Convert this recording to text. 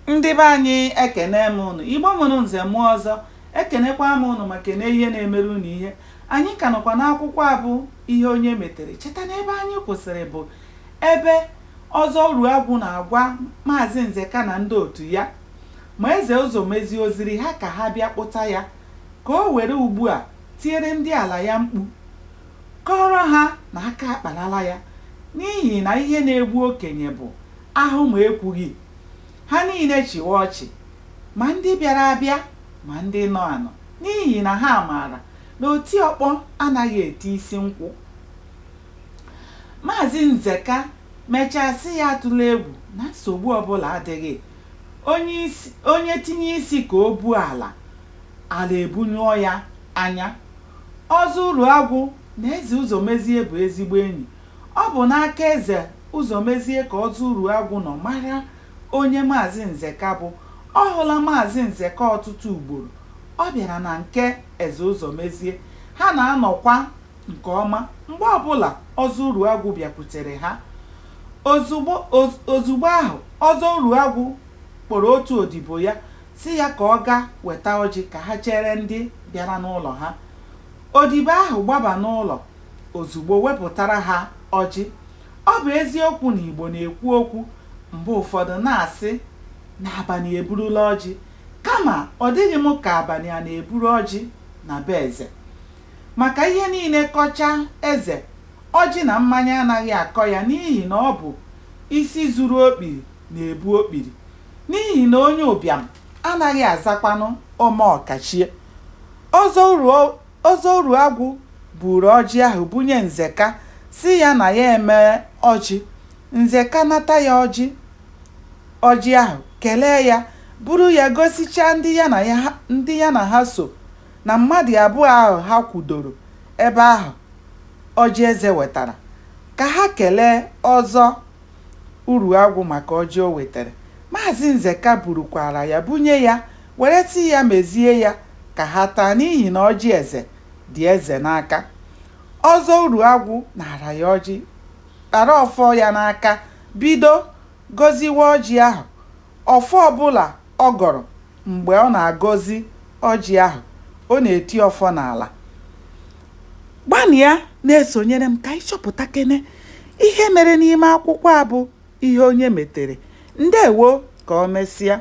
Ndị be anyị, ekene m ụnụ. Igbo mụrụ nze mụọ ọzọ, ekenekwa m ụnụ ma kene ihe na-emere unu ihe. Anyị ka nọkwa n'akwụkwọ a bụ Ihe Onye Metere. Cheta na ebe anyị kwụsịrị bụ ebe Ọzọ Uruagwụ na-agwa Maazị Nzeka na ndị otu ya ma Eze Ụzọmezie o ziri ha ka ha bịa kpụta ya ka o were ugbu a tiere ndị ala ya mkpu kọọrọ ha na aka akparala ya n'ihi na ihe na-egbu okenye bụ ahụ ma ekwughị. Ha niile chịwa ọchị, ma ndị bịara abịa ma ndị nọ anọ n'ihi na ha maara na otiọkpọ anaghị eti isi nkwụ. Maazị Nzeka mechaa sị ya atụla egwu na nsogbu ọbụla adịghị. Onye tinye isi ka o buo ala, ala ebunyụọ ya anya. Ọzọ Uruagwụ na Eze Ụzọmezie bụ ezigbo enyi. Ọ bụ n'aka Eze Ụzọmezie ka Ọzọ Uruagwụ nọ mara onye Maazị Nzeka bụ. Ọ hụla Maazị Nzeka ọtụtụ ugboro ọ bịara na nke Eze Ụzọmezie. Ha na-anọkwa nke ọma mgbe ọbụla Ọzọ Uruagwụ bịakwutere ha. Ozugbo ahụ, Ọzọ Uruagwụ kpọrọ otu odibo ya sị ya ka ọ gaa weta ọjị ka ha chere ndị bịara n'ụlọ ha. Odibo ahụ gbaba n'ụlọ ozugbo wepụtara ha ọjị. Ọ bụ eziokwu na Igbo na-ekwu okwu mgbe ụfọdụ na-asị na abanị eburula ọjị, kama ọ dịghị m ka abanị a na-eburu ọjị na be eze. Maka ihe niile kọchaa eze, ọjị na mmanya anaghị akọ ya n'ihi na ọ bụ isi zuru okpiri na-ebu okpiri. N'ihi na onye ụbịam anaghị azakwanụ Omeọkachie. Ọzọ Uruagwụ buuru ọjị ahụ bunye Nzeka sị ya na ya emee ọjị. Nzeka nata ya ọjị ahụ, kelee ya, buru ya gosichaa ndị ya na ha so na mmadụ abụọ ahụ ha kwudoro ebe ahụ ọjị eze wetara, ka ha kelee Ọzọ Uruagwụ maka ọjị o wetara. Maazị Nzeka burukwara ya bunye ya were sị ya mezie ya ka ha taa n'ihi na ọjị eze dị eze n'aka. Ọzọ Uruagwụ naara ya ọjị, kpara ọfọ ya n'aka bido gọziwe ọjị ahụ. Ọfọ ọbụla ọ gọrọ mgbe ọ na-agọzi ọjị ahụ, ọ na-eti ọfọ n'ala. Gbanịa na-esonyere m ka anyị chọpụtakene ihe mere n'ime akwụkwọ a bụ Ihe Onye Metere. Ndewo, ka o mesịa.